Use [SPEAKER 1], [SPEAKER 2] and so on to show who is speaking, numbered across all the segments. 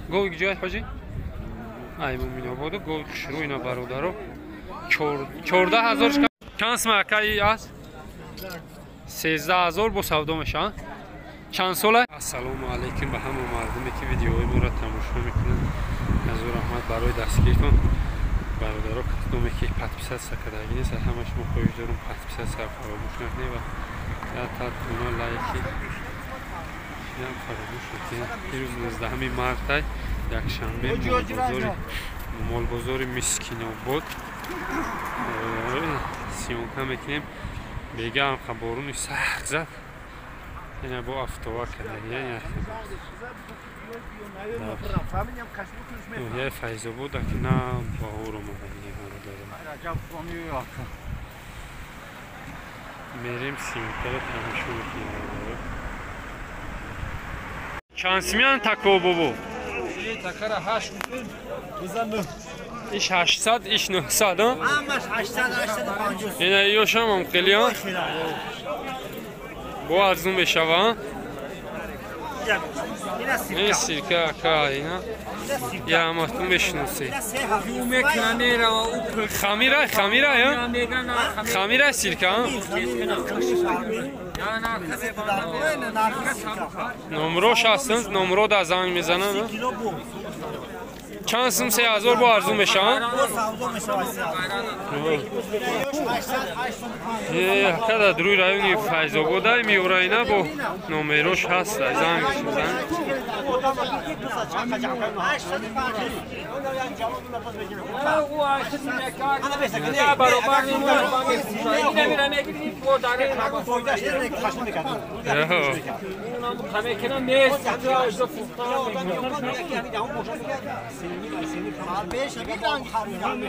[SPEAKER 1] Гов ҷой ҳоҷи? Ай Муминободу гов хушрӯ ина бародаро. 14,000 чанд сма акаи аст? 13,000 бо савдо мешаванд. Чанд сола? Ассалому алайкум ба ҳама мардуме ки видеои моро тамошо мекунанд. Ҳазор раҳмат барои дастгиритон. Бародаро, касоне ки подписаться кардаги нест, ҳама шумо хоҳиш дорум подписаться фаромӯш накунед ва та туна лайки ям фаромӯш накунед. Ирӯз 19 марта, якшанбе, молбозори Мискинобод съёмка мекунем. Бега ҳам борони сахт зад. Ина бо автова кардагия. Я Файзобод ки на баҳор омадагия бародаро. Мерем съёмкаро тамошо мекунем бародаро. Чанд симян тако бобо?
[SPEAKER 2] Такара 8 бизан 9.
[SPEAKER 1] Иш 800, иш 900, а?
[SPEAKER 3] Ҳамаш 800, 850.
[SPEAKER 1] Ина ёшам ҳам хеле, а? Бо арзун мешава, а? Ин сирка ака, ина. Я ҳаматун мешиноси. Хамира, хамира, а? Хамира сирка, а? Номрош ҳастанд, номро да занг мезананд. Чанд сум 3,000 бо арзун мешаванд? Ака дар рӯи райони Файзобода меораина бо номерош ҳаст, занг мезананд.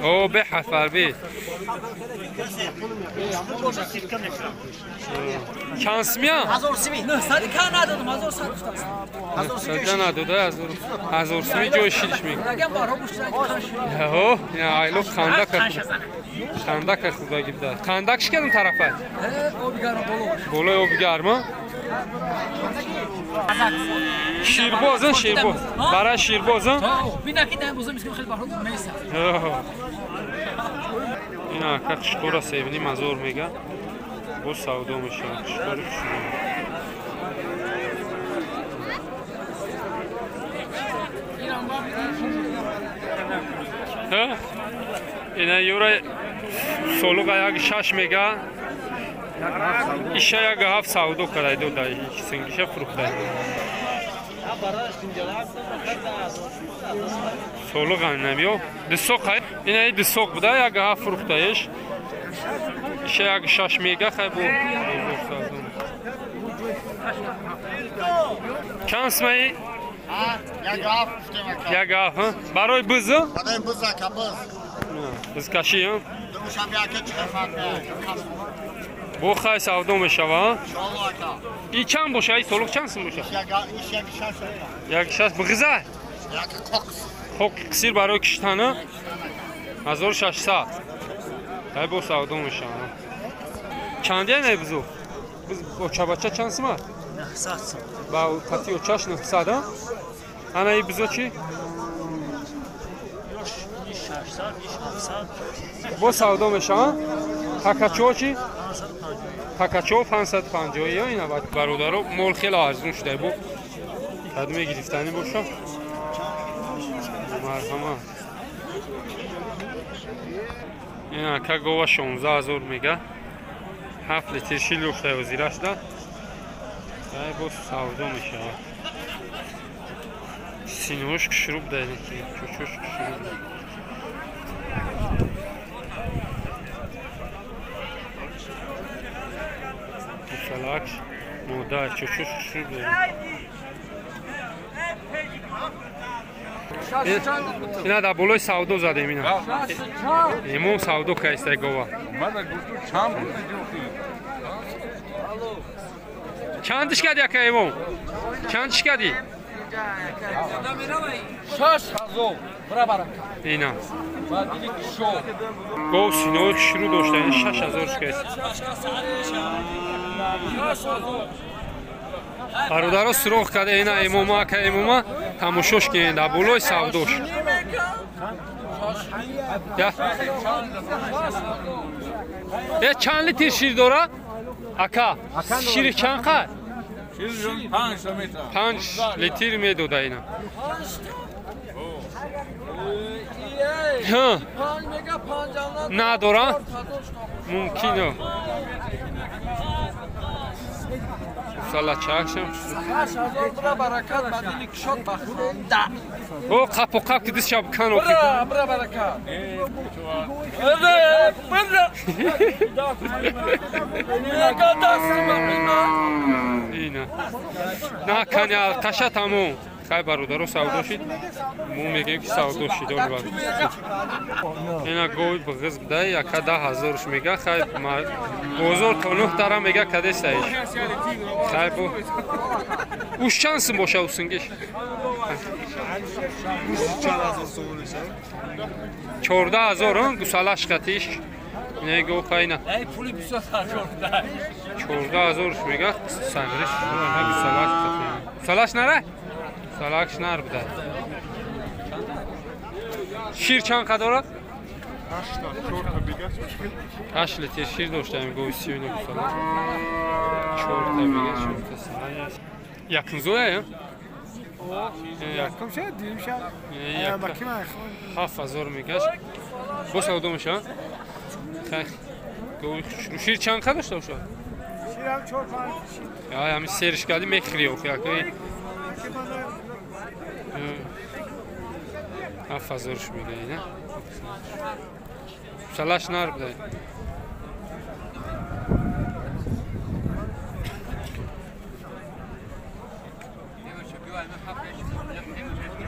[SPEAKER 1] О, беҳад фарби. Чанд симя?
[SPEAKER 3] 1000 сими. 900 ка надодам, 1100 гуфтам.
[SPEAKER 1] 1100 надода, 1000 сими ҷои шидиш мекунад. Ҳо, айло хандака. Хандака худа гибда. Хандак шикадам тарафа?
[SPEAKER 3] Оби гарм боло.
[SPEAKER 1] Болои оби гарм, а? Ширбоз, ширбоз. Барои ширбоз, а?
[SPEAKER 3] Бинаки дай бозо мискин хеле баҳро меса.
[SPEAKER 1] Ина ака қишқора 7,5 мега. Бо савдо мешавад. Қишқори хушрӯ. Ина юра солуға 1,6 мега. Иша 1,7 савдо кардай дода. Сингиша фурӯхтай. Солуға намиё. Дусоқ ина дусоқ буда 1,7 фурӯхтаеш. Иша 1,6 мега хай бо савдо. Чанд сумаи?
[SPEAKER 4] 1,7 гуфтем ака.
[SPEAKER 1] 1,7, барои биз?
[SPEAKER 4] Барои биз ака, биз.
[SPEAKER 1] Бизкашӣ, а?
[SPEAKER 4] Душанбе ака чӣ фарқ меяд?
[SPEAKER 1] Бо хай савдо мешава, а?
[SPEAKER 4] Иншоалло ака.
[SPEAKER 1] И чанд боша? И солуқ чанд сум боша?
[SPEAKER 4] Иш 1,6 ака.
[SPEAKER 1] 1,6 биғиза?
[SPEAKER 4] Як қоқс.
[SPEAKER 1] Қоқ қисир барои киштан, а? 1600. Хай бо савдо мешава. Чандия не бизу? Биз очабача чанд сум аст?
[SPEAKER 3] 900 сум.
[SPEAKER 1] Ба қати очаш 900, а? Ана и бизо чӣ?
[SPEAKER 3] Иш 600, иш 700.
[SPEAKER 1] Бо савдо мешава? Такачо чӣ? Такачо 550 ё ина бародаро мол хеле арзун шуда бо. Кадме гирифтанӣ боша? Марҳамат. Ина ака гова 16,000 мега. 7 литр шир лӯхта озираш да. Ай бо савдо мешавад. Синош хушрӯб да ки чучуш хушрӯб. Салак мода чучуш хушрӯб да. Ина дар болои савдо задем ина. Имом савдо кайстай гова. Чанд иш кардӣ ака имом? Чанд иш кардӣ?
[SPEAKER 2] 6000 бра барака.
[SPEAKER 1] Ина. Гов синои хушрӯ дошта, ин 6000 шикаст. Бародаро суроғ карда ина имома ака имома тамошош кунед дар болои савдош. Я чанд литр шир дора? Ака, шири чанд қад? 5 литр медода ина. Надора? Мумкин. Салачакшам. О, қапо қап ки дис шаб кан охи.
[SPEAKER 2] Бра баракат.
[SPEAKER 1] Ина. На кани алқаша тамом. Хай бародаро савдо шид. Мо мегӯем ки савдо шид он бар. Ина гови бғиз бидай яка 10000 мега хай бозор то 9 тара мега кадесаиш. Хай бу. Уш чанд сум боша усунгиш? 14000 он гусалаш қатиш. Него хайна.
[SPEAKER 3] Эй пули бисёр саркор дай.
[SPEAKER 1] 14000 мега сангриш гусалаш қатиш. Гусалаш нара? Салакш нар буда. Шир чанд қад дорад? 8 литр шир доштаем гови сиёна гусалак. 4 та бега 4 та сана. Якнзоя я?
[SPEAKER 5] Якум шад, дуюм шад.
[SPEAKER 1] 7000 мегаш. Бо савдо меша? Хай. Гови шир чанд қад дошта бошад?
[SPEAKER 5] Ширам 4-5.
[SPEAKER 1] Ай, ҳами сериш кардӣ мехӯрӣ охи акай. 7000 мега ина. Салаш нар бидай.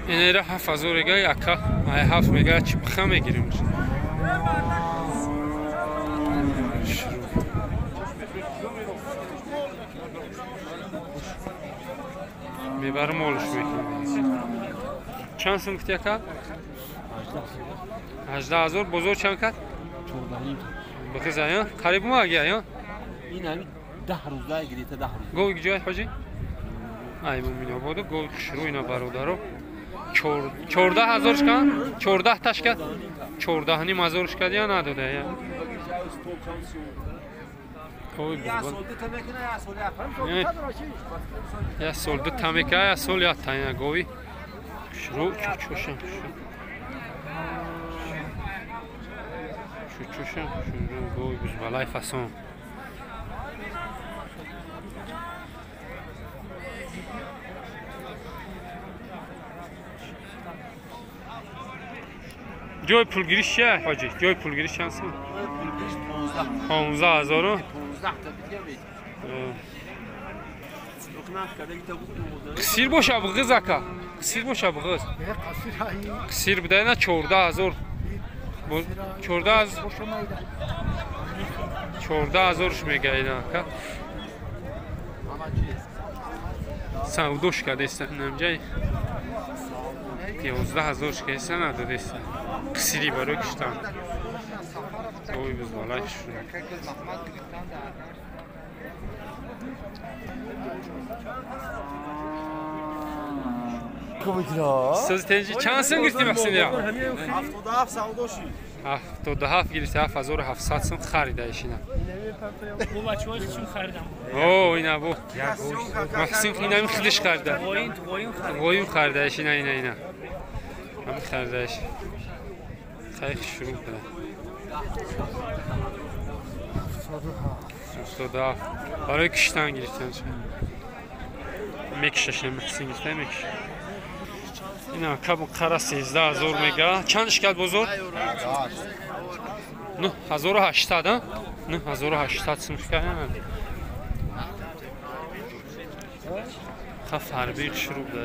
[SPEAKER 1] Инера 7000 мега яка, ай 7 мега чӣ биха мегирим. Мебарам олуш мекунем. Чанд сум гуфти яка? 18000. Бозор чанд кард?
[SPEAKER 3] 14.
[SPEAKER 1] Бихиза я? Қариб мо аги я?
[SPEAKER 3] Ин ҳами 10 рӯза гирифта 10 рӯз.
[SPEAKER 1] Гови ҷой ҳоҷи? Ай Муминободу гови хушрӯ ина бародаро. 14000 шкан? 14 ташка? 14,5 шка дия надода я. Я сол ду тамека, я сол я тайна гови. Хушрӯ чучушам хушрӯ. Чучушам хушрӯ гови бузбалай фасон. Ҷои пулгириш чия ҳоҷи? Ҷои пулгириш чанд сум? 15000. Қисир боша бғиз ака. Қисир боша бғиз. Қисир бидай на 14000. 14000 14000 мега ина ака. Савдош кадеста намҷай. 11000 шкеса надодеста. Қисири барои киштан. Ой бузбалай шуд. Сиз чанд сум гирифтӣ Муҳсин я?
[SPEAKER 2] 77 савдо шид.
[SPEAKER 1] 77 гирифти, 7700 сум харида ишина.
[SPEAKER 3] Бу бачаҳои худшон харидам.
[SPEAKER 1] О, ина бу. Муҳсин инами худиш харида. Ғоюм харида ишина ина ина. Ҳами харида иш. Хай шурӯъ кунад. 77 барои киштан гирифтан. Мекишаш Муҳсин гирифта мекиша. Ина каб қара 13000 мега. Чанд шикат бозор? 9800, а? 9800 сум шикат. Ха фарби шурӯъ да.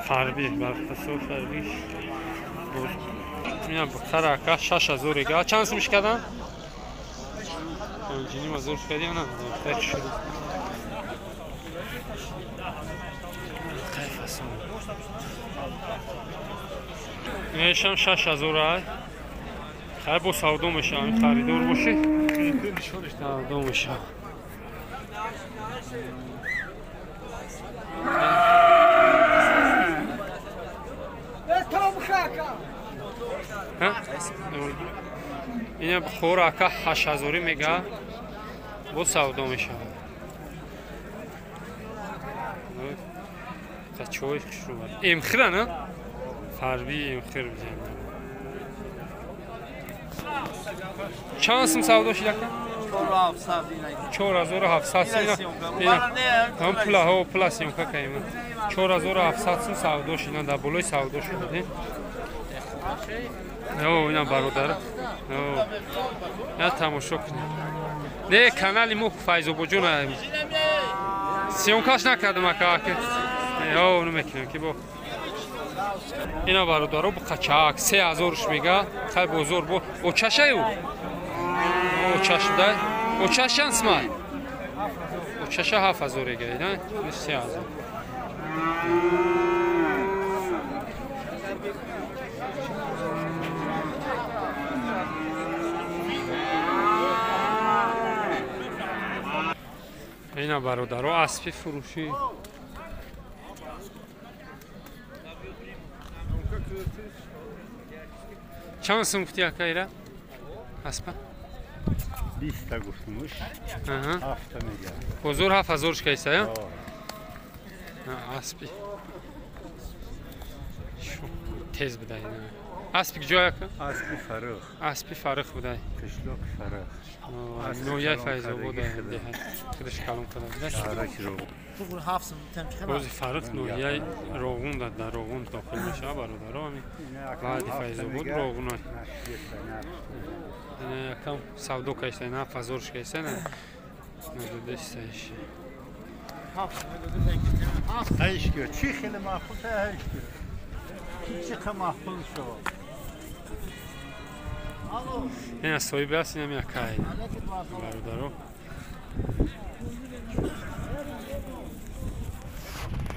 [SPEAKER 1] Фарби, барфасо фарби. Ина қара ака 6000 мега. Чанд сум шикадан? 5,5 ҳазор шуд я на? Так шуд. Кайфасон. Инашам 6 ҳазор ай. Хай, бо савдо мешавам, харидор бошӣ. Савдо мешавам. Ҳа? Ина хор ака 8 ҳазорӣ мега, бо савдо мешавад. Чой хушрӯ. Эмхира на? Фарби эмхир бизем. Чанд сум савдо шид ака? 4700 сум. Ҳам пула, ҳо, пула съёмка каем. 4700 сум савдо шид, дар болои савдо шуд. О, ина бародар. О. Я тамошо кунем. Не, канали мо Файзобоҷон. Съёмка ш накардам ака. О, намекунем ки бо. Ина бародаро бу қачак 3000-ш мега. Хай бозор бо. О чашаю? О чашдай. О чашан сма? О чаша 7000 ега, ина 3000. Ина бародаро аспи фурӯшӣ. Чанд сум гуфти ака ира? Аспа?
[SPEAKER 4] 20 та гуфтумуш. Ҳафта мега.
[SPEAKER 1] Бозор 7000 шкайса, я? Аспи. Шу тез будай. Аспи куҷо ака?
[SPEAKER 4] Аспи Фаррух.
[SPEAKER 1] Аспи Фаррух будай.
[SPEAKER 4] Қишлоқи Фаррух.
[SPEAKER 1] Ноҳияи Файзобод худаш калон карда будай.
[SPEAKER 4] Шаҳраки Роғун.
[SPEAKER 1] Бози Фаррух ноҳияи Роғун дар Роғун дохил мешавад, бародаро, ҳамин баъди Файзобод Роғун. Якам савдо кайса, 7000 шкайса, надодестаиш.
[SPEAKER 4] Ҳайшки, чӣ хеле маъқул та ҳайшки. Чӣ қа маъқул шуд.
[SPEAKER 1] Ина соҳиби аст, инам якай. Бародаро.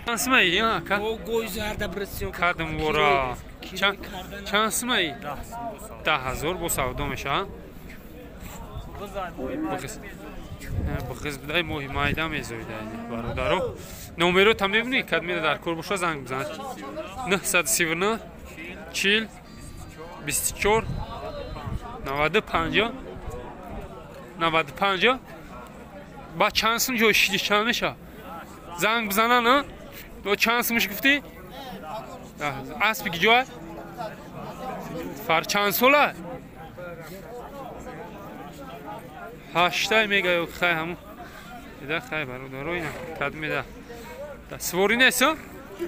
[SPEAKER 1] Чанд сумаи, ака? Кадм вора. Чанд сумаи? 10 000 бо савдо мешавад. Бихиз будай, моҳи майда мезоида, бародаро. Номеро там мебинӣ, кадмеда дар кор боша, занг бизанад. 939 40 24 95 95. Ба чанд сум ҷой шиди, чанд меша? Занг бизана, на? Бо чанд сумш гуфтӣ? Аспи киҷоа? Фар чанд сола? Ҳаштай мега ё хай ҳаму. Ида хай бародаро, ина кадмеда. Сворӣ нест,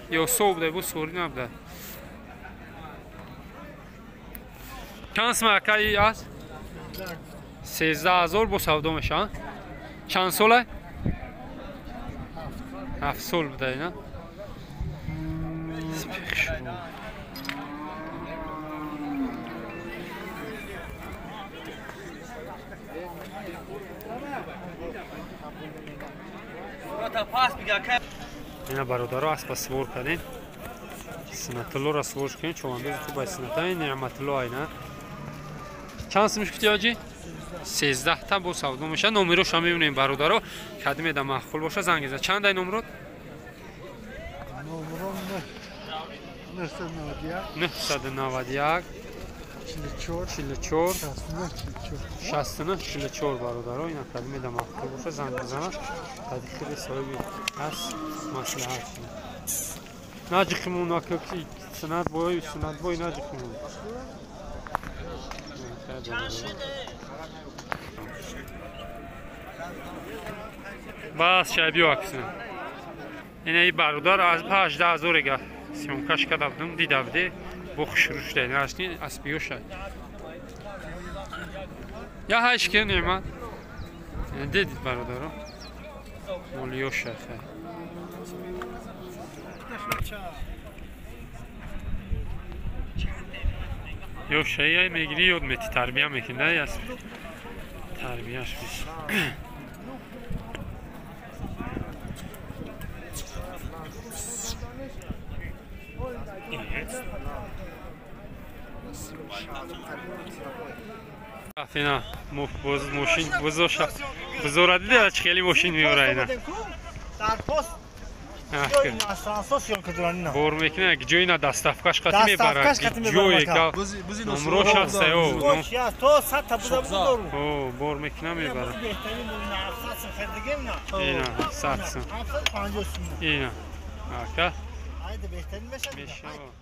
[SPEAKER 1] ё сов будай, бо сворӣ набудай. Чанд сум акаи аст? 13 000 бо савдо мешавад. Чанд сола? 7 сол будай, на? Шурӯъ. Ина бародаро аспа свор кардем. Синатуллоро свор кардем, чувандози хуб ай сината, Неъматулло айна. Чанд сумш гуфти ҳоҷӣ? 13 та бо савдо мешавад. Номероша мебинем, бародаро. Кадиме да маъқул боша, занг зад. Чанд ай номрод?
[SPEAKER 5] Номером 991
[SPEAKER 1] 991
[SPEAKER 5] 44
[SPEAKER 1] 44
[SPEAKER 5] 69 44.
[SPEAKER 1] 69 44. Бародаро, ина кадиме да маъқул боша, занг бизанад. Тади соҳиби аст маслиҳат шуд. Наҷиқимон ака, сунат бой, сунат бой наҷиқимон. Бас шай, биё аксина. Ина и бародар аз 18 000 ега, съёмка ш карда будам, дида буде, бо хушрӯ шуда. Ина аспиёша. Я ҳайш ки неъмат. Дидид, бародаро. Молиёша хай. Ёшаи мегирӣ, ёд мети, тарбия мекунӣ, асп. Тарбияш мешавад. Ина мошин бузоша бузора дида чӣ хели мошин меора ина. Бор мекунад ҷои на доставкаш қати мебарад ҷое номрош ҳаста бор мекунад мебарад. Ина 700 сум. Ина ака мешавад.